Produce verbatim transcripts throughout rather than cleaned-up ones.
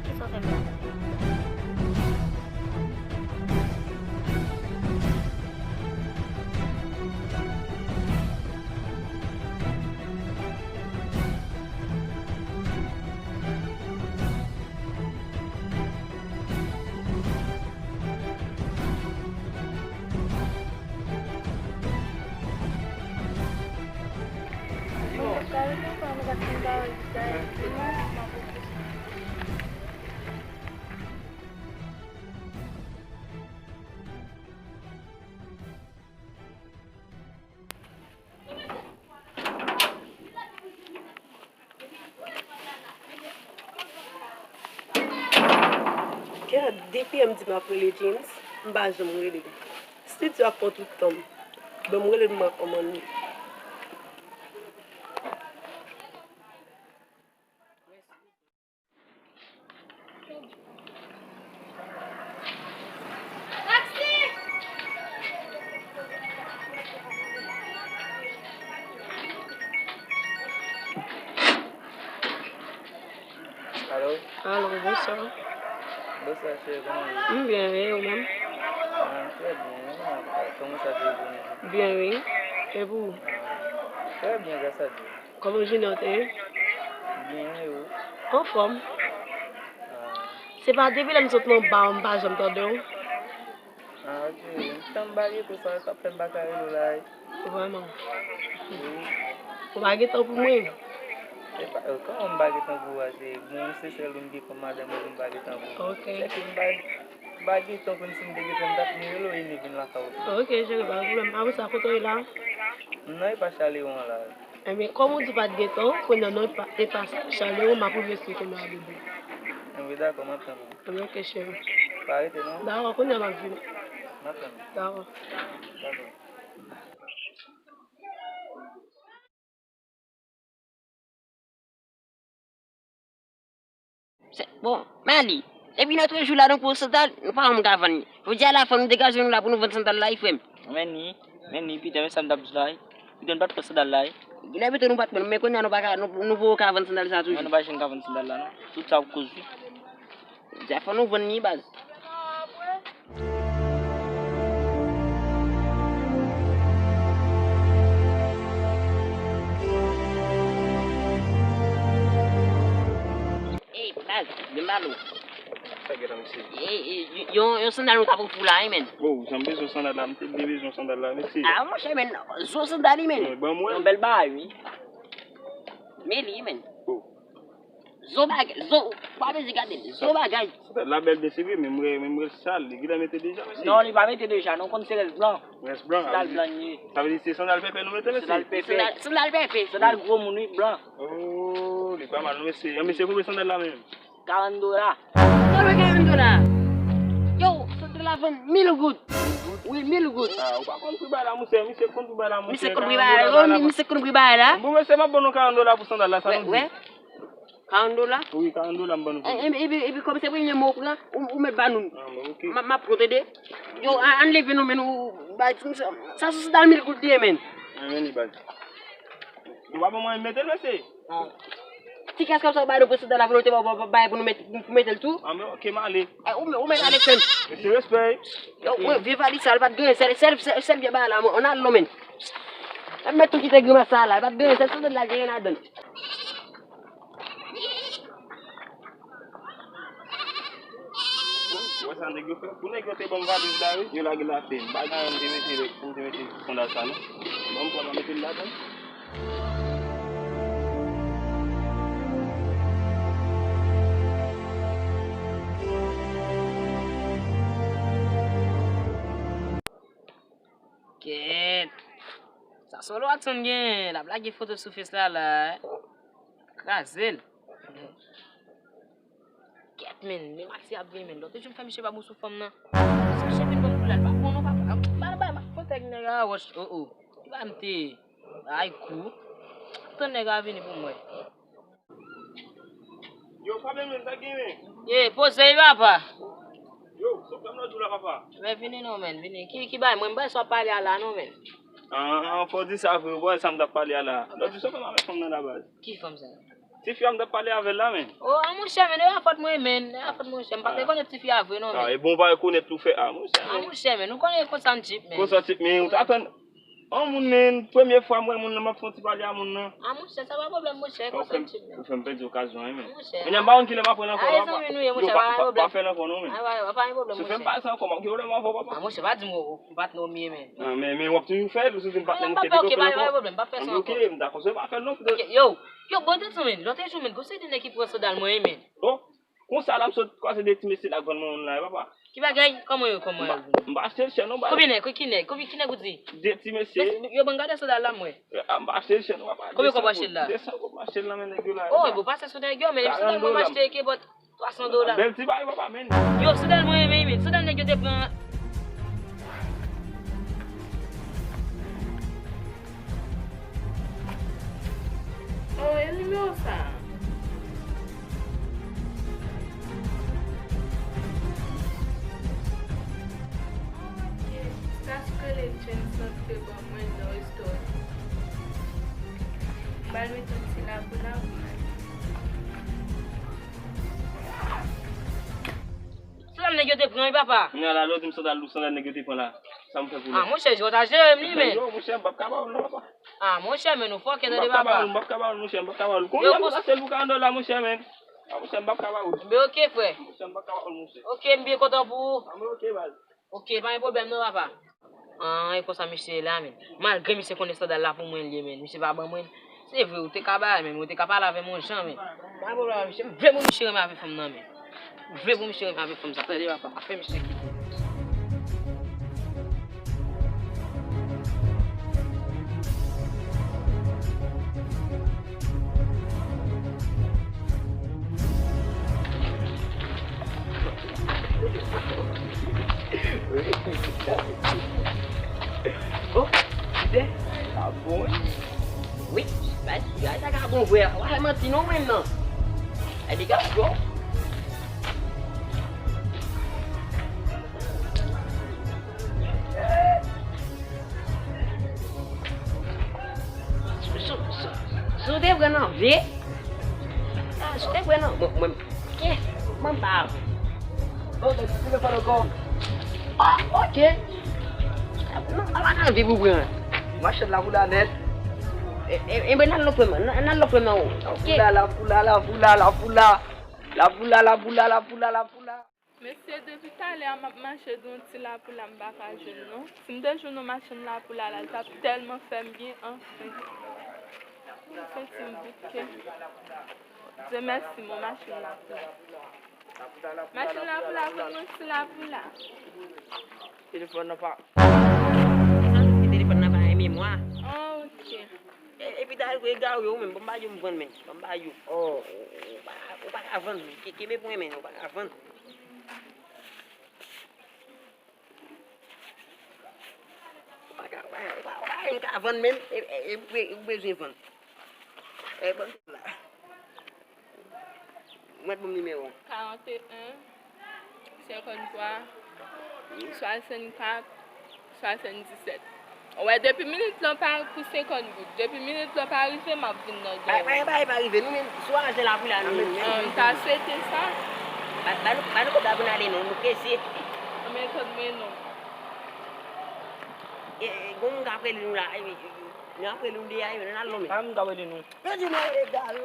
Kisa w fè m la? Kè, depi yè m di m ap rele James, m pa janm rele l. Stidyo ap pran tout tan m. Bon, m rele l, m ap kòmann li. Alo? Alo, bonswa. Bonswa, cheri, kòman w ye? M byen, e ou menm? Ah, m trè byen, e kòman, kòman sa te ye jounen an? Byen, wi. E pou ou? Ah, trè byen, gras a Dye. Kòman jounen an te ye? Byen, e ou? Anfòm. Ah. Se pa depi lè m sot nan ba an, m pa janm tande w. Ah, ok. M tann bagay pou sa, sa fè m pa ka rele w la, wi. Vrèman. Wi. Ou pa gen tan pou mwen? E pa, kòman m pa gen tan pou ou a, cheri? Bon, se sèl ou m gen kòm madanm, epi m pa gen tan pou ou. Ok. Sèke m pa, m pa gen tan pou m, si m te gen tan, m t ap rele w e m vin lakay ou. Ok, cheri, pa gen pwoblèm. Apre sa, kote w ye la? M nan Epa Chaliwon an la. Ebyen, kòm ou di w pa t gen tan, kounye a non, Epa, Epa Chaliwon, m ap rive sou kounye a, bebe. Ebyen, dakò, m ap tann ou. Ebyen, ok, cheri. Pa rete, non. Dakò, kounye a m ap vini. M ap tann ou. Dakò. Dakò. Se, bon, Mali, depi lòt jou la, nou pran sandal, nou pa wè moun ka vann li. Jodi a la, fò nou degaje nou la pou nou vann sandal la, wi, frè m. Men ni, men ni, Pita, men sa m t ap di la, wi. Pita, nou pa t pran sandal la, wi. Genlè pito nou pa t pran, men kounye a nou pa ka, nou, nou poko ka vann sandal sa toujou. Men nou pa janm ka vann sandal la, non. Tout sa pou koz, wi. Dja fò nou vann li, baz. Ey, baz, vin ba nou. Sa gen la, mesye? Ey, ey, yon, yon sandal nou ta pou fou la, wi, men. Oh, jan m bezwen sandal la, m te byen bezwen sandal la, mesye. Ah, monchè, men, zo sandal, wi, men. Ban mwen. Yon bèl bagay, wi. Men li, men. Oh. Zo bagay, zo, pa bezwen gade l. Zo bagay. Sandal la bèl byen, se vre, men m wè, men m wè l sal. Li gentan mete deja, mesye. Non, li pa mete deja, non, konn se rès blan. Rès blan, sandal blan li ye. Sa vle di se sandal pèpè nou mete, mesye? Sandal pèpè. Sandal, sandal pèpè, sandal gwo moun, wi, blan. Oh, li pa mal, non, mesye. Yon mesye konbyen sandal la menm? Karant dola. Sa vle karant dola? Yo, sandal la vann mil goud. Mil goud? Wi, mil goud. Ah, ou pa konn pri bagay la, monchè. Misye konn pri bagay la, monchè. Misye konn pri bagay la. Oh, misye konn pri bagay la. Bon, mesye, m ap ban nou karant dola pou sandal la, sa nou di? Karant dola? Wi, karant dola m ban nou pou li. E, e, epi, epi kòm se premye mwa ou pran, ou, ou mèt ban nou. Ah, bon, ok. M ap, m ap konte de. Yo, a, ann leve non, men nou, bay, sa, sa se sandal mil goud li ye, men. Ah, men li, baz. Ou pa ban mwen mete l, mesye? Ah. Ti kès kòb sa ou bay nou pou sandal la, pou nou te ba, ba, ba, bay pou nou met, pou mete l tou? Ah, men ok, m ale. E, ou, ou mèt ale, frè m. Mesye, respè. Yo, mwen, vye valiz sa, li pa t gen, sèl, sèl, sèl, sèl vye bagay la, mwen, ann al non, men. M mèt tou kite grimas sa la, li pa t gen, sèl sandal la gen ladan l. Ou wè sa nèg yo fè? Pou nèg yo te ban m valiz la, wi, yo lage l atè. M pa gen anyen m te mete, pou m te mete sandal sa, non. Ban m pran, m mete l ladan. Kèt. Sa Solo Watson genyen, l ap lage foto sou Face la la. Kraze l. Kèt, men, men Maxi ap vini, men. Lòt jou m fè misye pa bon sou fanm nan. Si misye vin ban m kou la, l pa bon non, papa. Ba, ba, ba, foto ak nèg a wòch, oh, oh. Ki ba m te, ay, kou. Tann nèg a vini pou mwen. Yo, pa menm sa gen, men. Ye, poze wi, papa. Yo, sa w fè m lòt jou la, papa? Men vini non, men, vini. Ki, ki bay, mwen, m pa sa pale a la, non, men. Ah, fò w di sa vre, w wè sa m t ap pale a la. Lòt jou, sa w fè m avèk fanm nan la, baz? Ki fanm sa? Tifi a m t ap pale avè l la, men. Oh, a monchè, men, e pa fòt mwen, men. E pa fòt monchè. M pa te konnen tifi a vre, non, men. Ah, e bon, ou pa rekonèt tou fè, ah, monchè, men. A monchè, men, nou konnen konsa n tip, men. Konsa n tip, men ou t atann. Yon moun, men, premye fwa m wè moun nan, m ap fè yon ti pale a moun nan. A monchè, sa pa pwoblèm, monchè, konsa m tip, men. Ou fè m pèdi okazyon an, men. A monchè. Kounye a m pa konn kilè m ap pran l ankò, non, papa. Yo, pa, pa, pa fè l ankò, non, men. A, pa, pa gen pwoblèm, monchè. Si w fè m pale sa ankò, m ap gen pwoblèm avè w, papa. A monchè, pa di m ou patnè w m ye, men. Ah, men, men w ap toujou fè l, ou santi m patnè m, ou kenbe l, ou fè l ankò. Ok, pa gen pwoblèm, pa fè sa ankò. Ok, m dakò, se pa fè l non, pito. Ok, yo, yo, bon, tèt sa, men, lòt jou, men, gon seri de nèg ki pran sandal mwen, men. Oh, konsa la, m sot kwaze de ti mesye la k vann mwen youn la, papa. Ki bagay? Kòman yo, kòman yo? M pa, m pa achte l chè, non, ba. Konbyen nèg? Ki nèg? Konbyen, ki nèg ou di? De ti mesye. Yo, ban m gade sandal la, mwen. Ah, m pa achte l chè, non, papa. Konbyen kòb w achte l la? De san goud m achte l nan men nèg yo la. Oh, bon, pase sou nèg yo, men sandal mwen m achte, ki bòt? Twa san dola. Bèl ti bagay, papa, men. Yo, sandal mwen renmen, men. Sandal nèg yo te pran. Oh, e nimewo sa a. Oh, ok. Sa k rele James nan te ban mwen nan restoran. M pral mete yon ti lapou la pou mwen. Sandal nèg yo te pran, wi, papa. Kounye a la, lè w di m sandal ou, sandal nèg yo te pran la. Sa m fè pou li? Ah, monchè, jwèt a jere m, li, men. Yo, monchè, m p ap ka ba w l non, papa. Ah, monchè, men nou fòkè tande, papa. M p ap ka ba w l, monchè, m p ap ka ba w l. Kounye a, m nan sèl pou karant dola, monchè, men. Ah, monchè, m p ap ka ba w l. Ben, ok, frè. Monchè, m p ap ka ba w l, monchè. Ok, m byen kontan pou ou. Ah, men ok, baz. Ok, pa gen pwoblèm non, papa. Ah, e konsa misye ye la, men. Malgre misye konnen sandal la pou mwen li ye, men. Misye pa ban mwen. Se vre, ou te ka ba, men ou te ka pale avè m yon jan, men. Pa gen pwoblèm, misye. M vle pou misye renmen avè fanm nan, men. M vle pou misye renmen avè fanm sa. Tande, papa, pa fè misye kite. Oh, Fidèl, sa bon, wi. Wi, bay, bay, sa ka bon vre. Ou pa fè manti non, menm non. Ay, dega, bro. Si, si, si, si w te pran nan vye, ah, si w te pran nan, mwen, mwen, kè, mwen pa. Oh, mwen pa nan vye pou pran. Machann la pou la nèt. E, e, e, ben, nan lòt pwen, nan, nan lòt pwen, non. Ok. Pou la, la, pou la, la, pou la, la, pou la. La pou la, la pou la, la pou la, la pou la. Mesye, depi talè a m ap mache dwon ti lapoula m pa ka jwenn non. Si m te jwenn yon machann lapoula la, l t ap tèlman fè m byen, anfen. M santi m bouke. Dye mèsi, m yon machann lapoula. Machann lapoula, vann mwen ti lapoula. Telefòn nan pa. Sa vle di telefòn nan pa gen memwa? Ah, ok. E, epi ta egare ou menm, ban m ba yo m vann men, ban m ba yo. Oh, ou, ou pa, ou pa ka vann, ke-, kenbe pou mwen men, ou pa ka vann. Ou pa ka, ou pa, ou pa, ou pa menm ka vann menm, e, e, e, ou be-, ou bezwen vann. E, ban m la. Mwen pou m nimewo. Karannteyen, senkanntwa, swasannkat, swasanndisèt. Ou wè, depi minit lan pa pou senkant goud. Depi minit lan pa rive, m ap vin nan gè. Bay, bay, bay, pa rive. Nou menm, sou ajan la pou la, nou menm. Ah, m ta swete sa. Ba, ba nou, ba nou kòb la pou n ale, non. Nou prese. Anben, tande mwen, non. E, e, gon moun k ap rele nou la. E, e, e, nou ap rele nou deja, e, nou al non, men. Pa moun k ap rele nou. Yo di nou egal.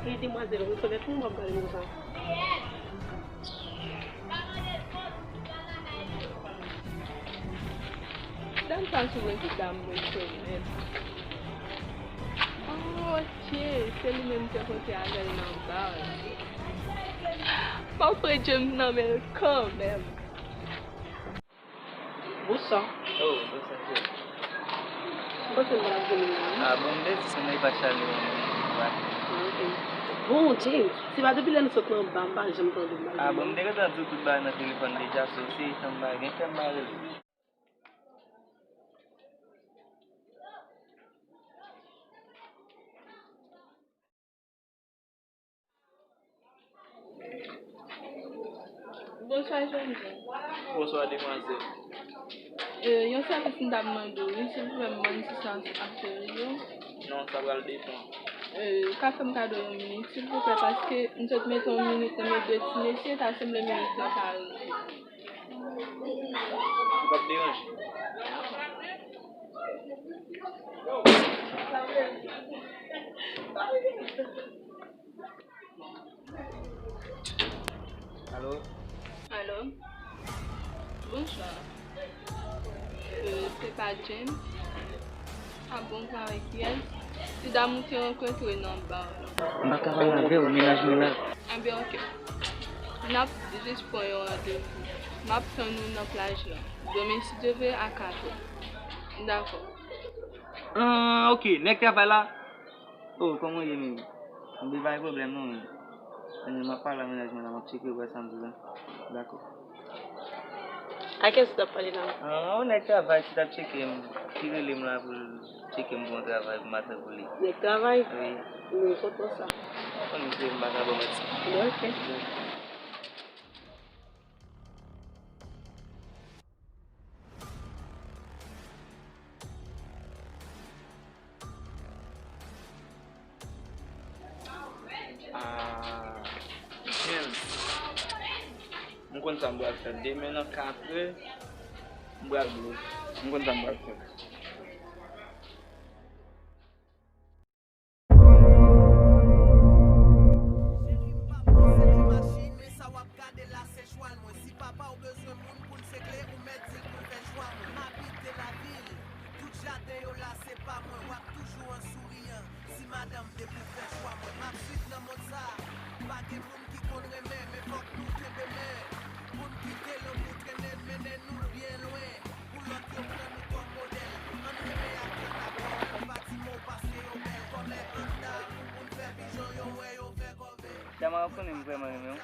Li demwazèl rekonèt mwen, m ap gade konsa. Dam sa sou mwen ki dam mwen sou mwen. Oh, ok, se li menm te pote avè l nan bar. M ap pran James nan men l kanmenm. Bonswa. Oh, bonswa, James. Ou panse m pa t ap jwenn ou la, non? Ah, bon, m te di se mwen pa chale mwen menm. Ah, ok. Bon, James, se pa depi lè nou sot nan ba, m pa janm tande w. Ah, bon, m te gentan di w tout bagay nan telefòn deja, so se tan m pa gen, fè m pa rele. Bonswa, jèn moun. Bonswa, demwazèl. E, yon sèvis m t ap mande w, wi, silvouplè, m pa konn si sa ap fè w. Non, sa pral depann. E, ka fè m kado yon minit, silvouplè, paske m sot mete yon minit nan men de ti mesye, ta sanble minit lan pa rive. Ou p ap deranje. Alo? Alo? Bonswa. E, se pa James? A bon, travay kiyès? Se dam ou te rankontre nan ba a. M pa ka pale avè w, mennaj mwen la. Enben, oke. N ap jis pran yon randevou. M ap tann ou nan plaj la. Demen, si Dye vle, a kat è. Dakò. Ah, oke. Nèg travay la? Oh, kòman w ye, menm? Anben, pa gen pwoblèm, non, menm. Anben, m ap pale ak mennaj mwen la, m ap tcheke pou wè sa m di la. Dakò. A kiyès ou t ap pale la? Ah, yon nèg travay ki t ap tcheke m, ki rele m la pou l tcheke m pou yon travay pou m al fè pou li. Nèg travay? Wi. Mwen kontan sa. Ou konnen se m pa ka ba w manti. Oke. Ah, James. M konn sa m pral fè. Demen nan kat è, m pral blofe. M konn sa m pral fè. Cheri, m pa posede machin, men sa w ap gade la se chwal mwen. Si papa w bezwen moun pou l sekle, ou mèt di l pou l fè chwa mwen. M abite lavil, tout jaden yo la se pa mwen. W ap toujou an souriyan, si madanm depi w fè chwa mwen. M ap swiv nan mond sa, pa gen moun ki konn renmen, men fòk nou kenbe men. Pou n kite lanmou trennen n, mennen nou byen lwen. Pou lòt yo pran nou kòm modèl. Ann renmen ak tèt akò, menm pa ti mo, paske yo bèl. Kòmè ann dam, pou n fè pijon yo wè, yo fè kòve. Dama, ou konnen m vrèman renmen w.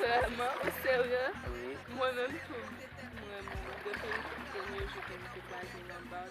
Vrèman? Ou serye? Wi. Mwen menm tou, m renmen w. Depi premye jou ke m te kwaze w anba,